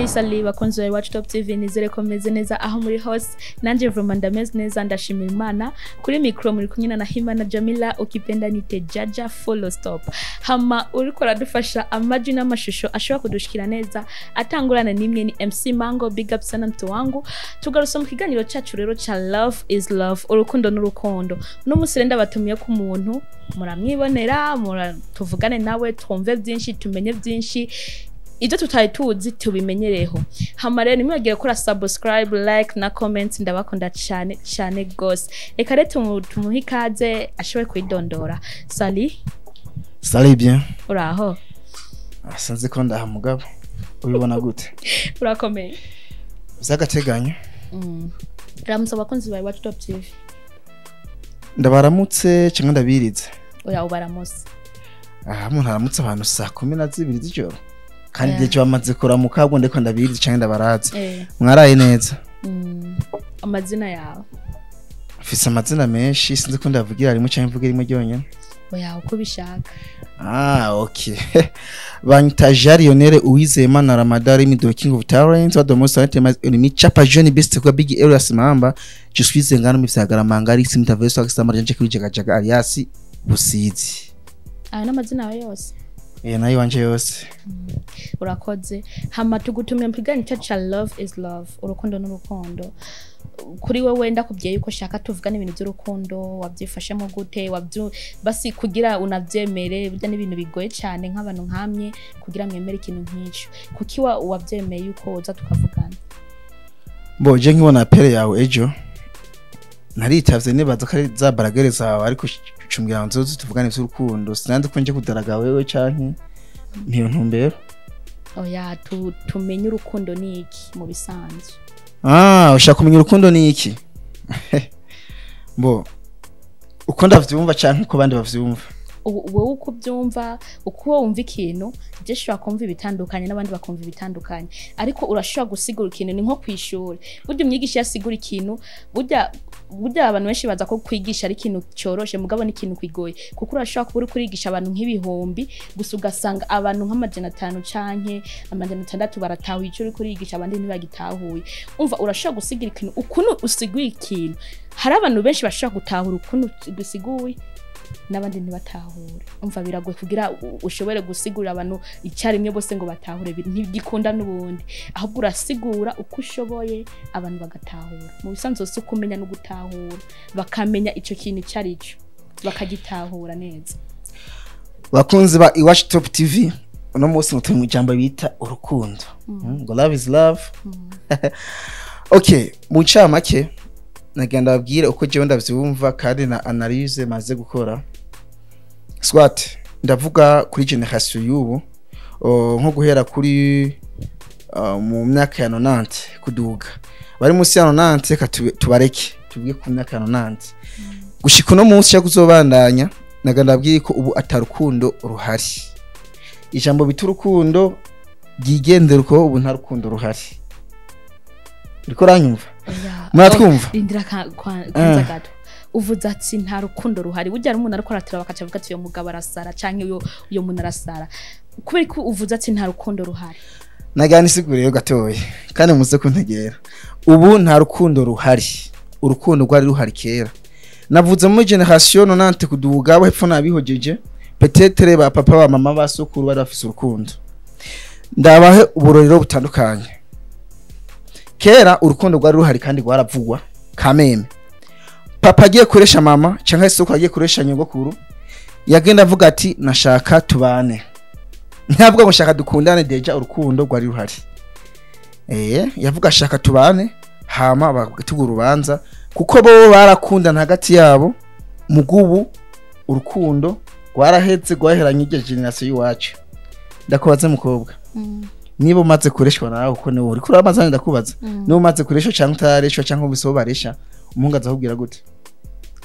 Salut bakunzi ba Iwacu Top TV, nizere ko meze neza aho muri hose. Nanje vraiment ndameze neza, ndashimira Imana. Kuri micro muri kumwe na Himana Jamila, ukipenda nite Jaja full stop. Hama uriko aradufasha amajwi n'amashusho ashobora kudushikira neza atangurana nimwe ni MC Mango. Big up sana mtu wangu. Tugarutse mu kiganiro cyacu rero cha Love is Love, urukundo n'urukundo. Uno munsi rero ndabatumiye ku muntu muramwibonera, tuvugane nawe, twumve byinshi, tumenye byinshi, ibyo tutari tuzi tubimenyereho. Hama rero nimwibagire gukora subscribe, like na comment. Ndabakunda cyane cyane gose. Reka rero tumuhe ikaze ashobore kwidondora. Salut. Salut bien. Uraho? Sinzi ko ndaha mugabo. Ubibona gute? Urakomeye? Vy'agateganyo. Ramutse abakunzi bawe Iwacu Top TV. Ndabaramutse cyangwa ndabirize? Oya, ubaramutse. Ah, umuntu aramutse abantu saa 12 z'ijoro. Kandi igihe bamaze kuramuka, ahubwo ndiko ndabirize cyangwa ndabaraze. Mwaraye neza? Amazina yawe? Mfise amazina menshi, sinzi ko ndavugira rimwe cyangwa mvuge rimwe ryonyene. Oya, uko ubishaka. Ah, okay. Banyita Jean Lionel Uwizeyimana Ramadari Mido, King of Talents, wa the most talented enemy Chapa John Best kwa Big Elias Mamba. Je suis ngano mifisagara mangari simtaveso akisama janje kuri jaga jaga alias Busizi. Ayo n'amazina yawe yose? Eh, nayo wanje yose. Urakoze. Hama tugutumye mu kiganiro cyacu ca Love is Love, urukundo n'urukundo. Kuri wewe, ndakubwiye yuko shaka tuvugane ibintu by'urukundo, wabyifashemo gute? Wabyu basi kugira unavyemere, burya n'ibintu bigoye cyane nk'abantu nkamye kugira mwemere ikintu nk'icyo. Kuki wabyemeye yuko uza tukavugana? Bo je nkibona appel yawe ejo naritavye, nibaza ko ari za baragere zawe, ariko cumbwira nzozi tuvugane ivy'urukundo, sinanze ko nje kudaraga wewe canke ntiyo ntumbero. Oya, tumenye urukundo ni iki mu bisanzwe. Ah, ushaka kumenya urukundo ni iki? Bo uko ndavyumva canke uko abandi bavyumva? Wowe uko ubyumva, uko wumva ikintu. Je ushobora kumva ibitandukanye n'abandi bakumva ibitandukanye, ariko urashobora gusigura ikintu. Ni nko kwishuri, burya umwigisha iyo asigura ikintu, burya abantu benshi baza ko kwigisha ari ikintu cyoroshe, mugabo ni ikintu kigoye, kuko urashobora kuba uri kurigisha abantu nk'ibihumbi gusa, ugasanga abantu nk'500 canke 600 baratahuye ico uri kurigisha, abandi ntibagitahuye. Umva, urashobora gusigira ikintu, ukuntu usiguye ikintu, hari abantu benshi bashobora gutahura ukuntu gusiguye n'abandi ntibatahure. Umva, biragoye kugira ushobore gusigurira abantu icyarimwe bose ngo batahure, ntigikunda n'ubundi. Ahubwo urasigura uko ushoboye, abantu bagatahura. Mu bisanzwe si ukumenya no gutahura, bakamenya ico kintu icyo ari cyo, bakagitahura neza. Bakunzi ba Iwacu Top TV, uno munsi mutuye mu ijambo bita urukundo. Ngo love is love. Okay, mu ncamake nagenda babwire uko jewe ndavyumva kandi na analyse maze gukora. Soit ndavuga kuri génération y'ubu, nko guhera kuri mu myaka ya 90 kuduga. Bari munsi ya 90 reka tubareke, tuvuge ku myaka ya 90 gushika uno munsi yo kuzobandanya. Nagenda babwire ko ubu atarukundo ruhari. Ijambo bita urukundo ryigendera uko, ubu nta rukundo ruhari. Uriko uranyumva? Oya. Muratwumva? Oh, rindira kwanza gato. Uvuze ati nta rukundo ruhari. Burya hari umuntu ariko aratura bakaca avuga ati uyo mugabo arasara canke uyo muntu arasara. Kubera ko uvuze ati nta rukundo ruhari? Nagana isiguriyeyo gatoya kandi muze kuntegera. Ubu nta rukundo ruhari. Urukundo rwari ruhari kera. Navuze muri génération 90 kuduga, abo hepfo nabihojeje, peut-être ba papa, ba mama, ba sokuru bari bafise urukundo. Ndabahe uburorero butandukanye. Kera urukundo rwari ruhari kandi rwaravugwa kameme. Papa agiye kuresha mama cyangwa sokuru agiye kuresha nyogokuru, yagenda avuga ati nashaka tubane, ntabwo ngo shaka dukundane. Déjà urukundo rwari ruhari. Yavuga shaka tubane, hama bagategura urubanza, kuko bo barakundana hagati yabo. Mugubu urukundo rwarahetse, rwaheranye iryo génération y'iwacu. Ndakubaze mukobwa, niba umaze kureshwa nawe, kuko niwe uriko uramaze, ndakubaza, niba umaze kureshwa cyangwa utarareshwa cyangwa ubise baresha, umuhungu azakubwira gute?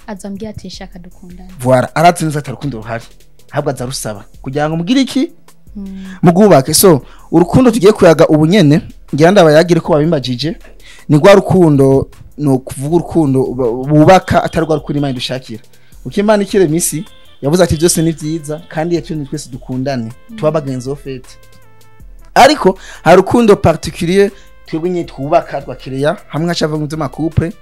Azambwira ati nshaka dukundane. Voilà, arazi neza ati urukundo ruhari, ahubwo aza rusaba kugira ngo mugire iki? Mugubake. So urukundo tugiye kuyaga ubu nyene, ngira ndabayagire ko babimbajije, ni rwa rukundo, ni ukuvuga urukundo bubaka, atari rwa rukundo Imana idushakira. Uko Imana ikirema isi yavuze ati byose ni byiza, kandi yatumye twese dukundane, tuba bagenzi au fait. Ariko hari urukundo particulier twebwe nyine twubaka, twakireya hamwe, hacava mu ma couple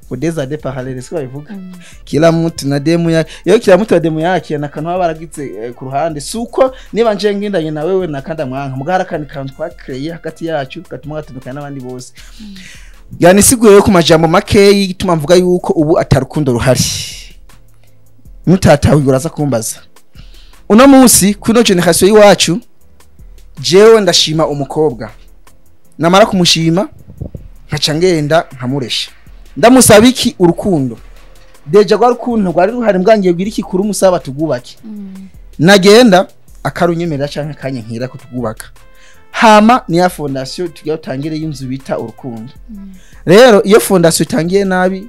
ngo des ades parallèles, siko babivuga? Kila mtu na demu yake. Iyo kila mtu na demu yake na kantu baba baragize ku ruhande, suko niba nje ngendanye na wewe nakanda mwanka muga, hari akandi kantu twakreye hagati yacu gatuma gatandukana n'abandi bose. Yani siguye ku majambo makeyi gituma mvuga yuko ubu atarukundo ruhari. Mutatawe uraza kumbaza. Uno munsi kuno génération y'iwacu, jewe ndashima umukobwa, namara kumushima nkaca ngenda nkamuresha, ndamusaba iki? Urukundo. Déjà rwa rukundo rwari ruhari, mbwangiye bwira iki kuri umusaba tugubake, nagenda akarunyemerera canke akanyenkira ko tugubaka. Hama ni ya fondation tugiye utangire y'inzu bita urukundo. Rero iyo fondation itangiye nabi,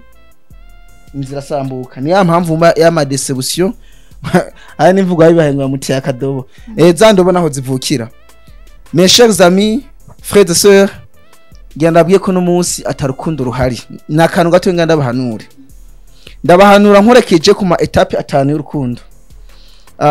inzira sambuka. Ni ya mpamvu mba ya ma déception aya n'imvugo yabibahenga muteye akadobo, za ndobo naho zivukira. Mes chers amis, frères et sœurs, ngira ndabwiye ko no munsi atarukundo ruhari. Ni akantu gato ngenda ndabahanure, ndabahanura nkorekeje ku ma étapes atanu y'urukundo.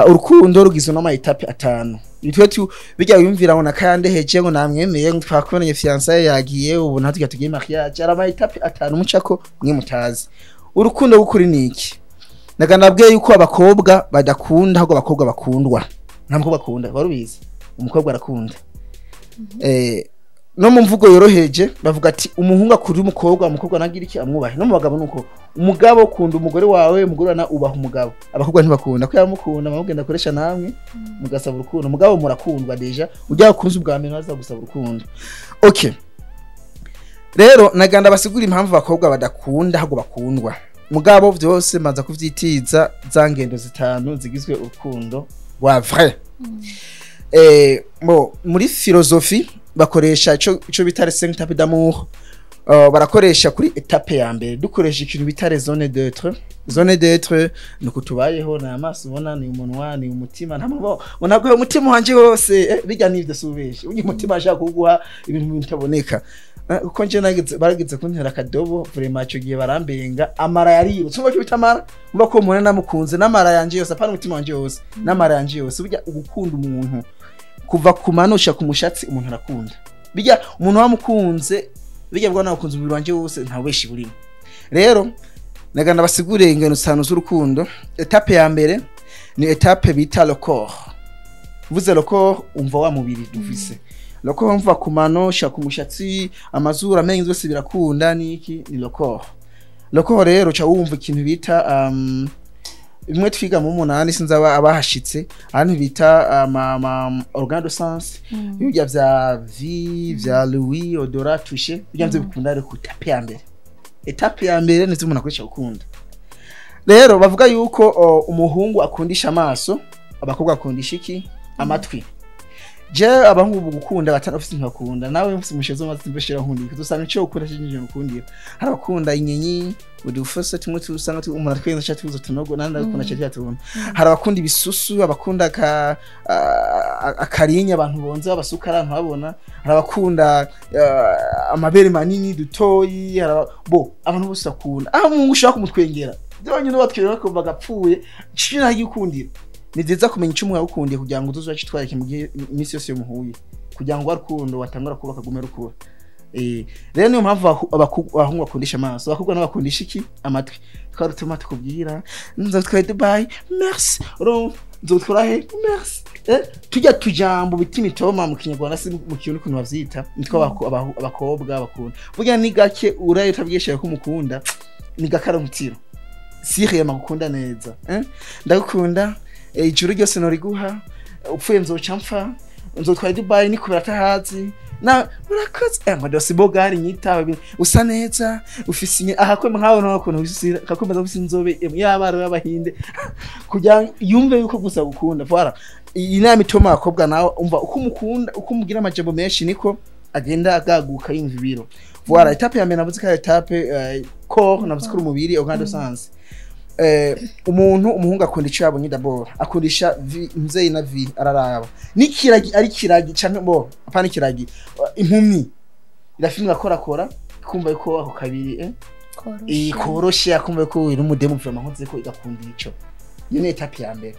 Urukundo rugizwe n'ama étapes atanu. Nitwe tu bijya wiyumvira ngo nakayandeheje, ngo namwemeye, ngo twakubonanye fiançailles yagiye, ubu natwe tugiye mariage. Ari ama étapes atanu mucako mwe mutazi. Urukundo rw'ukuri ni iki? Naga nabwiye yuko abakobwa badakunda, ahubwo abakobwa bakundwa. Nta mukobwa akunda, wari ubizi? Umukobwa arakunda. No mu mvugo yoroheje bavuga ati umuhungu akunda umukobwa, umukobwa nagira iki? Amwubahe. No mu bagabo nuko, umugabo ukunda umugore wawe, umugore na ubaha umugabo. Abakobwa ntibakunda ko yamukunda, mugenda akoresha namwe mugasaba urukundo. Umugabo murakundwa déjà, ujya ukunze ubwa mbere baza gusaba urukundo. Okay, rero naganda basigura impamvu abakobwa badakunda ahubwo bakundwa. Mugabo vyose mbanza kuvyitiza za ngendo zitanu zigizwe urukundo rwa vrai. Mo muri philosophie bakoresha ico bita les cinq étapes d'amour. Barakoresha kuri étape ya mbere, dukoresha ikintu bita les zones d'être. Zone d'être nuko tubayeho: ni amaso ubona, ni umunwa, ni umutima. Nta muntu ubona ko umutima wanje wose, bijya n'ivyo subeshe uyu mutima ashaka kuguha ibintu bitaboneka. Uko nje nageze barageze kuntera akadobo vraiment, ico gihe barambenga amara yarirutse. Umva ko bita amara, umva ko umuntu namukunze n'amara yanje yose, apana umutima wanje wose, n'amara yanje yose. Burya ugukunda umuntu kuva ku manusha ku mushatsi, umuntu arakunda. Bijya umuntu wamukunze, bijya bwa nakunze umubiri wanje wose, nta weshi burimo. Rero naganda basigure ingeno zitanu z'urukundo. Étape ya mbere ni étape bita le corps. Uvuze le corps, umva wa mubiri dufise. Le corps, umva ku mano shaka ku mushatsi, amazuru, amenyo, byose birakunda. Niki ni le corps? Le corps rero ca wumva ikintu bita bimwe twiga mu munani, sinzi abahashitse, ahantu bita ama organe de sens, bijya vya vue, vya l'ouïe, odorat, toucher, bijya nvyo bikunda. Rero ku étape ya mbere, étape ya mbere nizo umuntu akoresha gukunda. Rero bavuga yuko umuhungu akundisha amaso, abakobwa akundisha iki? Amatwi. Je abahungu ubu gukunda batana ufite ntibakunda nawe mfite umushezo maze mbeshera nkundika, usanga icyo ukunda kinjije ukundira. Hari abakunda inyenyi, udufose tumwe tusanga umuntu atwenza cyo tuzo tunogo, nandi akunda cyo tuntu. Hari abakunda ibisusu, abakunda akarinya abantu bonze babasuka abantu babona. Hari abakunda amabere manini, dutoyi. Hari bo abantu bose bakunda aho umuntu ushaka kumutwengera byonyine, batwengera bakumva gapfuye cyo nagikundira. Ni byiza kumenya icyo umuntu yagukundiye kugira ngo uzoze ukitwarike mu gihe iminsi yose muhuye, kugira ngo urukundo watangura kubaka gume rukura. Rero niyo mpamvu abahungu bakundisha amaso, abakobwa nabo bakundisha iki? Amatwi. Twarutuma tukubwira nzotwara Dubai, merci. Urumva nzotwara he? Merci. Tujya tujambo bita imitoma mu Kinyarwanda, si mu Kirundi ukuntu bavyita, nitwo abakobwa bakunda. Burya ni gake uraye utabwishije ko umukunda, ni gake ari si réellement gukunda neza. Ndagukunda, ijuru ryose noriguha, upfuye nzoca mpfa, nzotwara Dubai nikubera atahazi na murakoze, ngo bogari nyitawe, usa neza, ufise aha ko nkawe no kuntu ufise kakomeza ufise inzobe y'abana b'abahinde, kugira ngo yumve yuko gusa gukunda. Voilà, iyi nama ituma abakobwa nawe umva uko umukunda, uko umugira amajambo menshi, niko agenda agaguka yumva ibiro. Voilà, étape ya mbere navuze ko ari étape corps, navuze ko ari umubiri, organe de sens. Umuntu umuhungu akunda icyo yabonye d'abord, akundisha mzeyi na vue, araraba n'ikiragi ari kiragi canke bo apana ikiragi, impumyi irafimwa korakora kumva yuko ako kabiri koroshe, akumva ko uri umudemu vraiment nkoze ko igakunda ico. Iyo ni étape ya mbere.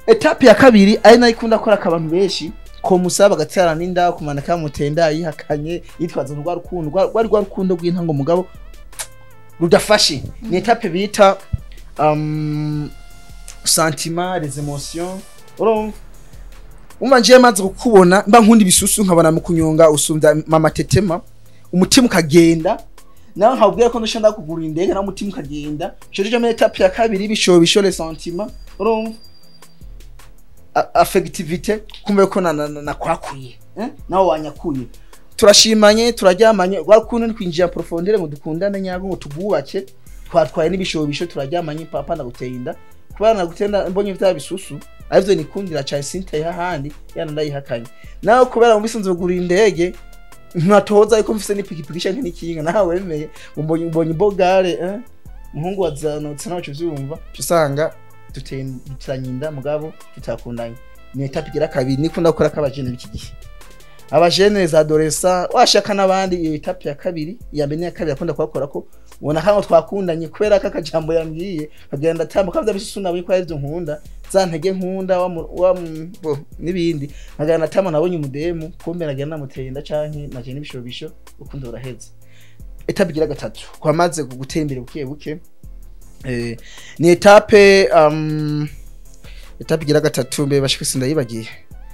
Étape ya kabiri ari nayo ikunda kora abantu benshi. Ko musaba agaterana n'inda kumanika mutenda yihakanye, yitwaza rwa rukundo rwari rwa rukundo rw'intango, mugabo rudafashe. Ni étape bita sentiment, les émotions. Urumva, umva, njewe maze kukubona mba nkunda ibisusu, nkabona mu kunyonga usumvya mama tetema, umutima ukagenda, nawe nkabwira ko ndashaka ndakugura indege, nawe umutima ukagenda. Ico cyo muri étape ya kabiri, ibishobisho, les sentiments. Urumva, affectivité, kumva ko na nakwakuye, eh? Nawe wanyakuye, turashimanye, turaryamanye. Rwa rukundo ni kwinjira profondeur ngo dukundane nyabwo, ngo tugubake. Twatwaye n'ibishobisho, turaryamanye, papa ndaguteye inda. Kubera nagutenda mbonye vya bisusu arivyo nikundira cyane, sinteye hahandi yana ndayihakanye. Nawe kubera mu bisanzwe kugura indege, ntatoza ariko mfise n'ipikipiki canke n'ikinga, nawe wemeye mbonye bogare, eh? Muhungu wazanotse nawe uvyumva, usanga duteranye inda mugabo tutakundanye. Ni étape igira kabiri nikunda gukora k'abajene b'iki gihe, abajene za adolescents washaka n'abandi. Iyo étape ya kabiri, iya mbere n'iya kabiri akunda kuhakora ko ubona kango twakundanye kubera ko akajambo yambwiye kagenda atambuka vya bisusu, nabonye ko arivyo nkunda, za ntege nkunda wa bo n'ibindi, nkagenda atama nabonye umudemu, kumbe nagenda namuteye inda canke naje n'ibishobisho, urukundo ruraheze. Étape igira gatatu, kwamaze gutera imbere buke buke, ni étape étape igira gatatu, mbe bashika sindayibagiye,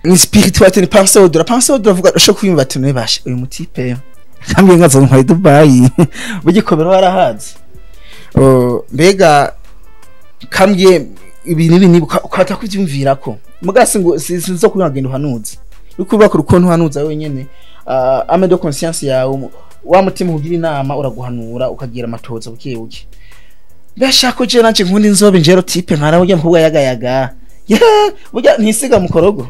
ni spiritualité, ni pensée au-delà. Pensée au-delà, vuga ushobora kwiyumva ati none basha uyu mutipe kambwiye nkazo ntwaye Dubai, bugikomero warahazi. Oh, mbega kambwiye ibi nibi nibi, ukata kuvyumvirako mugasi ngo sinzo kugenda uhanuza, uriko ubaka urukundo uhanuza wenyene, âme de conscience yawe, wa mutima ugira inama, uraguhanura ukagira amatoza buke buke. Mbashaka je nanje nkunda inzobe, njero type nkara burya mukobwa yagayaga, yeah, burya ntisiga mukorogo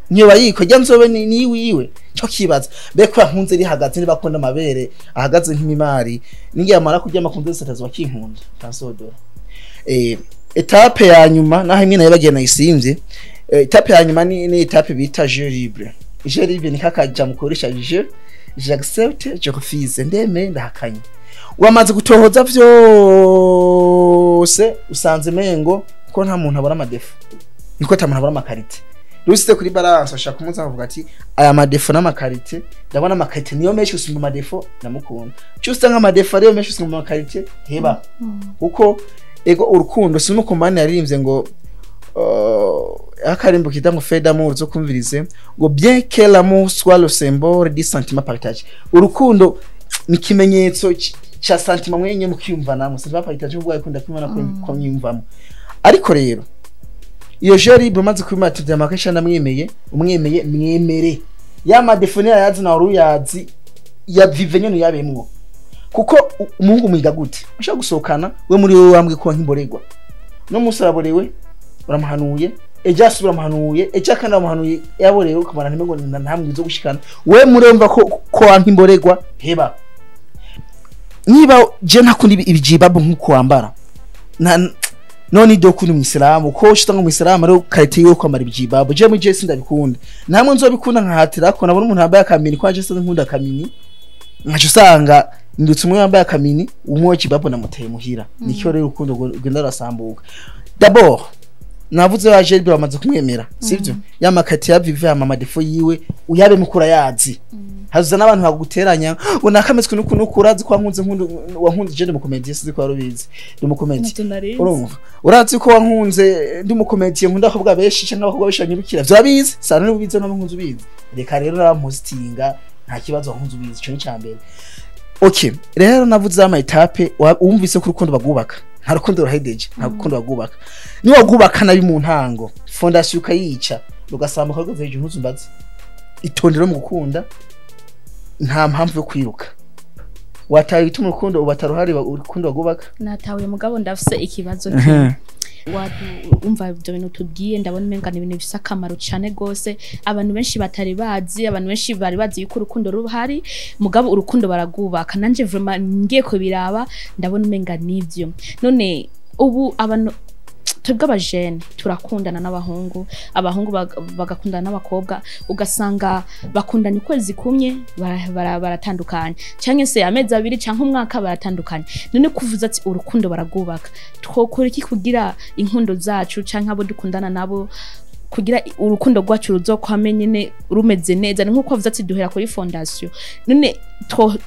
niyo bayiko jya nzobe ni wiwe cyo kibaza mbe ko yankunze rihagaze, niba akunda amabere ahagaze nk'imimari, ningiye amara kurya amakunze zose bakinkunda tansodora. Étape ya nyuma, naho imwe nayo bagiye nayisimvye, étape ya nyuma ni étape bita jeu libre. Jeu libre ni kakaja mukoresha je j'accepte, je refuse, ndeme ndahakanye. Wamaze gutohoza vyose, usanze mengo ko nta muntu abona ama défauts, niko ata muntu abona ama qualités. Rusite kuri balance, ashaka kumuza avuga ati aya ma défauts n'ama qualités, ndabona ama qualités niyo menshi usumba ama défauts, ndamukunda. Cyo usanga ama défauts ariyo menshi usumba ama qualités, heba. Kuko ego urukundo si nuko mani yaririmbye ngo akarimbo kita ngo fait d'amour, zo kumvirize ngo bien que l'amour soit le symbole du sentiment partagé. Urukundo ni ikimenyetso ca sentiment mwenye mukiyumvanamo, sentiment partagé, ubwo akunda kwimana ko mwiyumvamo. Ariko rero iyo jeu libre umaze kwimata ati vyamakasha ndamwemeye, umwemeye, mwemere ya ma défauts yayazi na uruyazi ya vive nyene yabemwo. Kuko umuhungu mwiga gute ushaka gusohokana we muri wowe wambwe ko nk'imboregwa, no munsi araborewe uramuhanuye, ejo asubira uramuhanuye, ejo akandi uramuhanuye yaborewe, ukamara ntimengo ntamwe zo gushikana we muremva ko wanka imboregwa, heba. Niba je ntakunda ibijibabu nkuko wambara na none ibyo kuri umwisilamu ko ushita ngo umwisilamu ari qualité yo kwambara ibijibabu, je muri je sindabikunda, namwe nzobikunda nkahatira ko nabona umuntu yambaye akamini, kwa je nkunda akamini, nkaca usanga ndutse umwe yambaye akamini, umwe w'ikibabu namuteye muhira. Nicyo rero urukundo rugenda rurasambuka. D'abord navuze wa Jerry bamaze kumwemera, sivyo? Ya ma qualités ya vive ama ma défauts yiwe uyabe mukura yazi, hazuza n'abantu baguteranya ngo nakametswe nuku nuku, urazi ko wankunze, nkundu wankunze je ndi mu comédie, sizi ko warubizi ndi mu comédie. Ntavyo narizi. Urumva, urazi ko wankunze ndi mu comédie, nkunda abakobwa benshi canke abakobwa benshi banyirukira, vyabizi sana n'ubizi no nkunze ubizi. Reka rero naramusitinga, nta kibazo, wankunze ubizi, ico ni cambere. Okay, rero navuze ama étapes, wumvise ko urukundo bagubaka, nta rukundo ruhedeje, nta rukundo bagubaka. Ni wagubaka nabi mu ntango, fondation ukayica, rugasambuka rugeze hejuru, ntuzumbaze. Itondero mu gukunda, nta mpamvu yo kwiruka. Wataye igituma urukundo ubu ataruhari, urukundo bagubaka. Natahuye, mugabo ndafise ikibazo kimwe. Wadu umva ibyo bintu tubwiye, ndabona umenga ni ibintu bifise akamaro cane gose abantu benshi batari bazi. Abantu benshi bari bazi yuko urukundo ruhari, mugabo urukundo baragubaka. Nanje vraiment ngiye kubiraba ndabona umenga nivyo. None ubu abantu twebwe abajene turakundana n'abahungu, abahungu bagakundana n'abakobwa, ugasanga bakundanye ukwezi kumwe baratandukanye, canke se amezi 2 canke umwaka baratandukanye. None kuvuza ati urukundo baragubaka, twokora iki kugira inkundo zacu canke abo dukundana nabo Kugira urukundo rwacu ruzokwame nyene rumeze neza, ni nkuko avuze ati duhera kuri fondation. None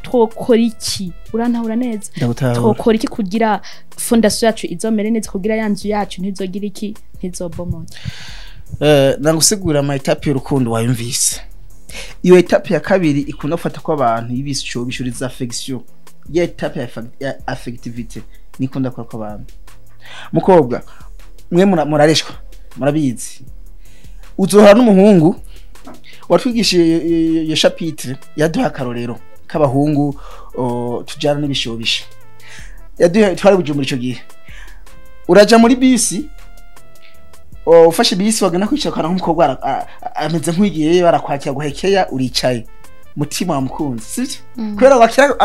twokora iki? Urantahura neza? Ndagutahura. Twokora iki kugira fondation yacu izomere neza, kugira ya nzu yacu ntizogira iki, ntizobomoke? Nagusigura ama étapes y'urukundo, wayumvise. Iyo étape ya kabiri ikunda gufata ko abantu y'ibisho bishuriza affection, ya étape ya affectivité nikunda gukora ko abantu. Mukobwa mwe murareshwa, murabizi, uzohora n'umuhungu watwigishije iyo chapitre, yaduha akarorero k'abahungu tujana n'ibishobisho yaduha. Twari Bujumbura ico gihe, uraja muri bisi, ufashe bisi, wagana kwicara, ukabona nk'umukobwa ameze nk'ugiye barakwakira guhekeya, uricaye, mutima wamukunze, sibyo? Kubera wakira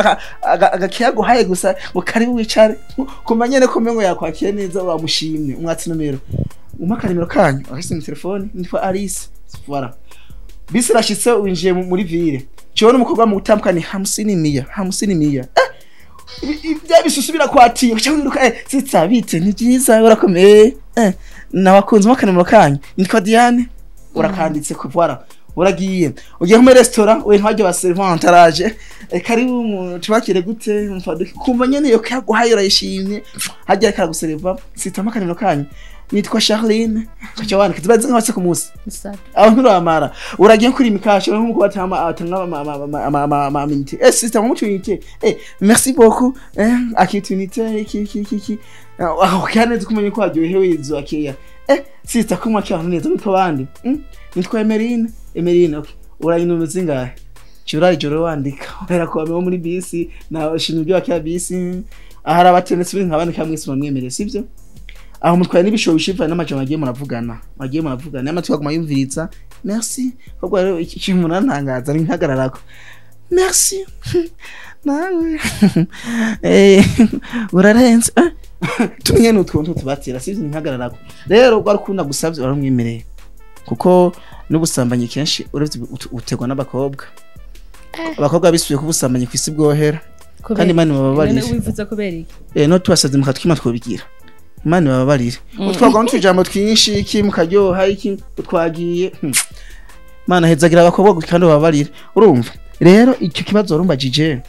agakeya guhaye gusa ngo karibu wicare, kumva nyene ko umengo yakwakira neza, wamushimye, umwatsi nomero, umpa akanimero kanyu, agashyize mu telefone, nitwa Alice. Voilà, bisi irashitse, winjiye muri ville, cibona umukobwa mu gutambuka ni hamsini mia, hamsini mia, bya bisusu birakwatiye, uca wiruka: "Eh sitsa, bite? Ni byiza, urakomeye? Eh, nabakunze, umpa akanimero kanyu, nitwa Diane." Urakanditse ko voilà, uragiye, ugiye muri restaurant, we ntwajye ba servante araje: "Eh, karibu, tubakire gute?" Mfaduke kumva nyene iyo kaguhaye urayishimye, hajya karaguserva: "Sitama, akanimero kanyu, nitwa Charline." Ukaca wandika, ziba nk'abase ku munsi. Sawa. Aho nturamara, uragiye kuri mikasho nk'uko batama atanga ama unité: "Eh sister, mu unité, eh merci beaucoup, eh akita unité iki iki iki iki." Aho kandi kumenya ko waryohewe izo akeya: "Eh sister, kumwa cyane neza, nitwa bandi?" "Nitwa Emerine." Emerine, okay, urayinuma zingahe? Cyura ijoro wandika, uhera ku bamwe muri bisi na shimye ibyo wakira bisi ahari abatenesi biri nk'abandi kamwe mwese, sivyo? Aho mutwaye n'ibishobisho bivanye n'amajambo bagiye muravugana, amatwi aguma yumviriza merci. Kobwa rero, iki kintu munantangaza ni nkagararako merci nawe, eh urarenze, eh tumwe n'utwo tubatira, sivyo? Ni nkagararako rero rwa rukunda gusavye waramwemereye, kuko n'ubusambanyi kenshi uravye utegwa n'abakobwa. Abakobwa bisubiye ku busambanyi kw'isi bwohera, kandi Imana ibababarire. None wivuze kubera iki? No tubasavye mukatwima twobigira, Imana ibababarire. Utwagwa n'utujambo twinshi iki, mukaryoha iki, utwagiye. Imana hezagira abakobwa kandi bababarire. Urumva rero icyo kibazo warumbajije,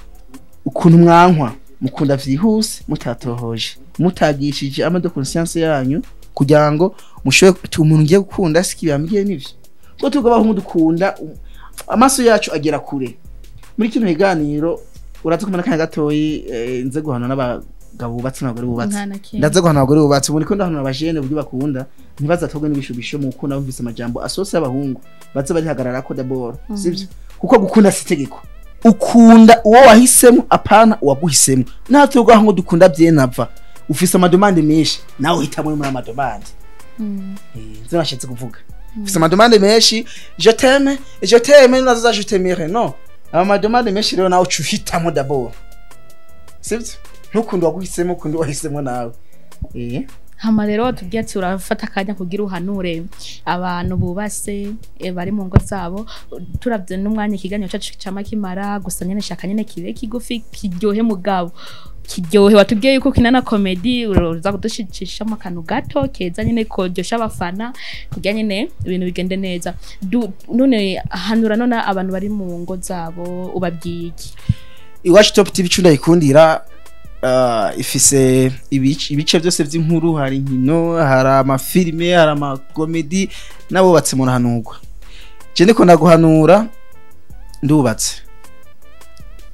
ukuntu mwankwa mukunda vyihuse, mutatohoje, mutagishije âme de conscience yanyu, kugira ngo mushobore umuntu ngiye gukunda siki bambwiye nivyo, ko tuvuga abahungu dukunda amaso yacu agera kure. Muri kino kiganiro uraza kumena akanya gatoyi, nze guhana n'abagabo bubatse n'abagore bubatse. Nta na kimwe. Ndaza guhana abagore bubatse, ubu niko ndahanura abajene uburyo bakunda, ntibazatogwe n'ibishubisho mu gukunda. Bumvise amajambo asose y'abahungu, baze barihagarara ko d'abord, sivyo? Kuko gukunda si itegeko, ukunda uwo wahisemo, apana uwaguhisemo. Natwe ubwaho ngo dukunda byenava, ufise ama demandes menshi, nawe uhitamo muri ama demandes. Nivyo nashatse kuvuga, ufise ama demandes menshi: "Je t'aime, je t'aime", nazo "je t'aimerai". No ama demandes menshi rero, nawe uca uhitamo d'abord, sivyo? Ntukunde uwaguhisemo, ukunde uwahisemo nawe. Hama rero watubwiye ati urafata akanya kugira uhanure abantu bubase, bari mu ngo zabo. Turavye n'umwanya ikiganiro cacu cama kimara, gusa nyene shaka nyene kibe kigufi, kiryohe, mugabo kiryohe. Watubwiye yuko ukina na comedy, uza kudushicishamo akantu gato keza nyene koryosha abafana, kugira nyene ibintu bigende neza. None hanura none abantu bari mu ngo zabo, ubabwiye iki? Iwacu Top TV, ico ndayikundira, ifise ibice byose by'inkuru: hari inkino, hari amafilime, hari ama comédies. N'abubatse murahanurwa. Je ndiko ndaguhanura, ndubatse,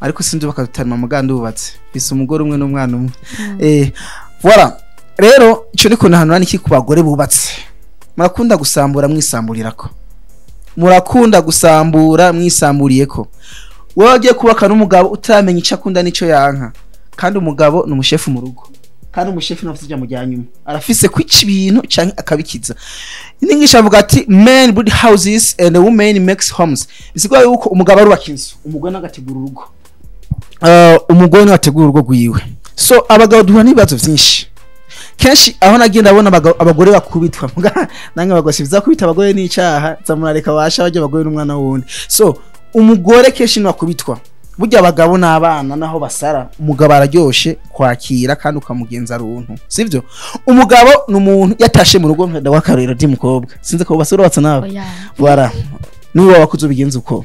ariko sindubaka tutarima muga, ndubatse, mfise umugore umwe n'umwana umwe. Voilà, rero ico ndiko ndahanura niki ku bagore bubatse? Murakunda gusambura mwisamburirako, murakunda gusambura mwisamburiyeko. Wowe wagiye kubaka n'umugabo utaramenya icyo akunda n'icyo yanka, kandi umugabo ni umushefu mu rugo, kandi umushefu ntafite ijambo rya nyuma, arafise kwica ibintu canke akabikiza. N'ingisha avuga ati "Men build houses and the women makes homes", bisigura yuko umugabo arubaka inzu, umugore nawe agategura urugo. Umugore niwe ategura urugo rwiwe. So abagabo duhura n'ibibazo vyinshi kenshi, aho nagiye ndabona abagore bakubitwa. Muga nange abagore sivyiza kubita abagore, n'icaha, zamurareka basha bajya abagore n'umwana wundi. So umugore kenshi niwe akubitwa. Burya abagabo n'abana naho basara, umugabo araryoshe kwakira kandi ukamugenza runtu, sivyo? Umugabo ni umuntu yatashe mu rugo ndawakarero ndi mukobwa, sinzi ko basura batsa nawe. Oya. Voilà, niba wakuze ubigenza uko.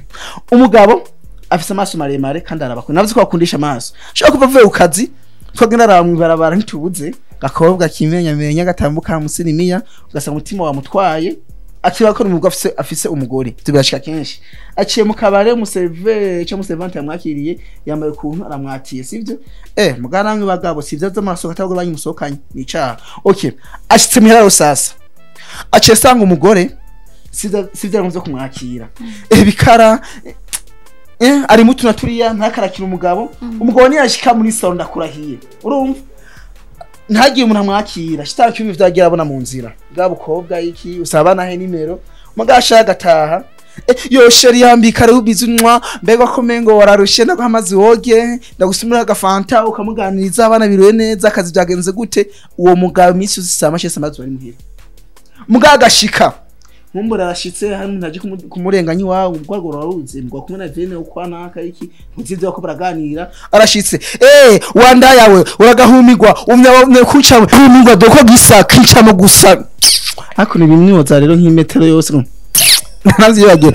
Umugabo afise amaso maremare kandi arabakunda, navuze ko bakundisha amaso. Ashobora kuva avuye ku kazi, twagenda araba mw'ibarabara, ntitubuze gakobwa kimenyamenya gatambuka musinimiya, ugasanga umutima wamutwaye, akiba ko umugabo afise umugore. Ivyo birashika kenshi. Aciye mu kabare, umuserveur cyangwa umuservante yamwakiriye yambaye ukuntu, aramwatiye, sivyo? Mugana namwe bagabo, sivyo z'amaso katabwo banyu musohokanye ni icaha. Okay, ashitse muhira rero sasa, aciye asanga umugore sivyo aramaze kumwakira, bikara ari mutu na turiya ntakarakira umugabo. Umugabo niyashika muri salon, ndakurahiye, urumva ntagiye umuntu amwakira shitara cyumva ivyagira abona mu nzira bwa bukobwa iki usaba nahe nimero mugabo ashaka agataha, yo chéri, yambika rero ubizi unywa, mbega ko mengo wararushe, ndaguha amazi woge, ndagusumira agafanta, ukamuganiriza, abana biriwe neza, akazi byagenze gute. Uwo mugabo iminsi yose sama shese amazi bari muhira. Mugabo agashika nkumbura arashitse, hari umuntu aje kumurenganya iwawe, ubwo rwaruze mbwa kumwe na vene ukwa naka iki, ntuzivyo ko baraganira. Arashitse, wanda yawe uragahumirwa, umya kuca humirwa doko gisa kicamo gusa, ariko ni bimwoza rero nk'imetero yose naravyibagiwe.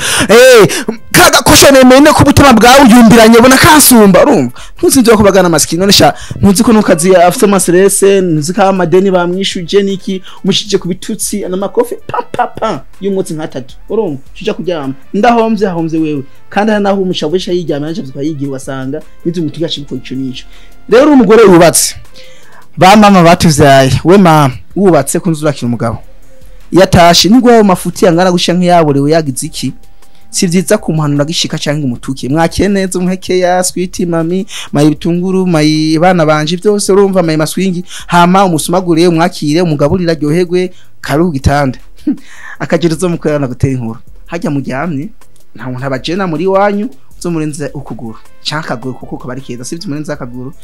Kaga koshone mene ku butima bwawe uyumbiranye bona kansumba, urumva ntuzi ivyo ko bagana masikini. None sha ntuzi ko nukazi afite amastress, ntuzi ko amadeni bamwishuje niki, umushije ku bitutsi n'amakofe pa pa pa y'umwotsi nkatatu, urumva shuja kuryama, ndahomvye hahomvye wewe. Kandi hari naho umushabusha yiryama yaje yigira, ugasanga nizi umutuga cibiko ico nico. Rero uri umugore wubatse, ba mama batuvyaye, we mama wubatse kunzu urakira umugabo iyo atashe, nubwo ayo mafuti yangana gusha nk'iyaborewe yagize iki, si vyiza kumuhanura gishika canke umutuke. Mwakire neza, umuhekeya sweet mami, my bitunguru, my bana banje byose, urumva, my maswingi, hama umusumagure, umwakire, umugaburira, aryoherwe, karuhu gitanda akagira uzo mukorana gutera inkuru hajya muryamye. Nta muntu abajena muri wanyu, uzomurenza ukuguru canke akaguru kuko kaba ari keza, sivyo? Murenza akaguru,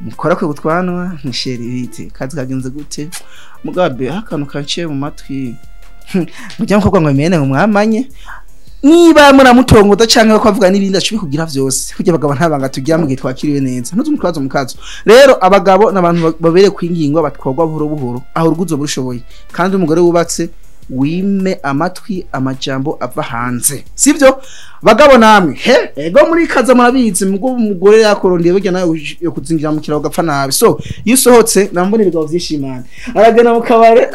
mukora kwe gutwanwa, nchéri, bite, kazi kagenze gute? Mugabe akantu kanciye mu matwi, mujya mukobwa ngo mene ngo mwamanye, niba muramutongoza canke ko avuga n'ibindi acubi kugira vyose. Kugira abagabo nta banga tugira mu gihe twakiriwe neza, ntuzi umutwazo mukazo. Rero abagabo n'abantu babere kwingingwa, batwagwa buhoro buhoro aho uruguzo burushoboye. Kandi umugore wubatse, wime amatwi amajambo ava hanze, sivyo? Bagabo namwe, he ego muri kaza murabizi, mugo umugore yakorondeye burya nawe yo kuzingira mu kirago gapfa nabi. So iyo usohotse, nambona ibigabo vyishimana, aragenda mu kabare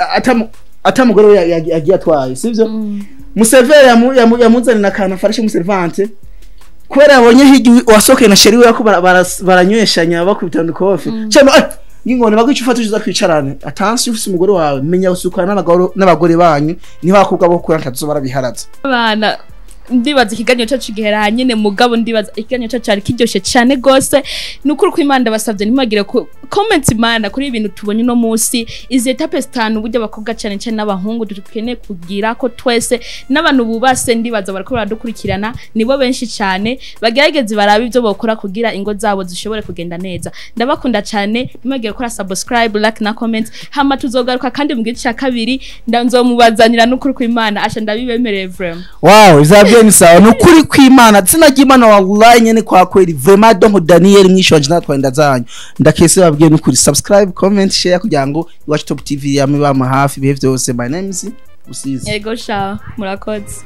atamugore we yagiye atwaye, sivyo? Museveri yamuzanira akantu afashe umuservante kubera yabonye hirya wasohokeye na chéri we ko baranyweshanya bakubitana ikofi cyangwa ngingone bagwica ufata uza kwicarane. Attention, ufise umugore wawe, menya usukana n'abagore banyu, niho abakobwa bo kura ntazo barabiharaza. Abana, ndibaza ikiganiro cyacu gihera nyine, mugabo ndibaza ikiganiro cyacu cyari kiryoshye cyane gose. Ni ukuri ko Imana, ndabasabye ntimwagire ku comment Imana kuri ibintu tubonye uno munsi, izi étapes zitanu uburyo abakobwa cyane cyane n'abahungu dukeneye kugira ko twese n'abantu bubase. Ndibaza bariko baradukurikirana nibo benshi cyane, bagerageze barabe ibyo bokora kugira ingo zabo zishobore kugenda neza. Ndabakunda cyane, ntimwagire gukora subscribe, like na comment. Hama tuzogaruka kandi mu gice cya kabiri, nzomubazanira n'ukuri kw'Imana asha, ndabibemereye vraiment. Wow, izabyo ni sawa. Ni ukuri kw'Imana, zina ry'Imana, wallahi nyene kwa kweli vraiment. Donc Daniel mwisho wanje natwaye zanyu, ndakese babwiye n'ukuri subscribe, comment, share kugira ngo Iwacu Top TV yame bama hafi ibihe byose. My name is Usizi. Yego sha, murakoze.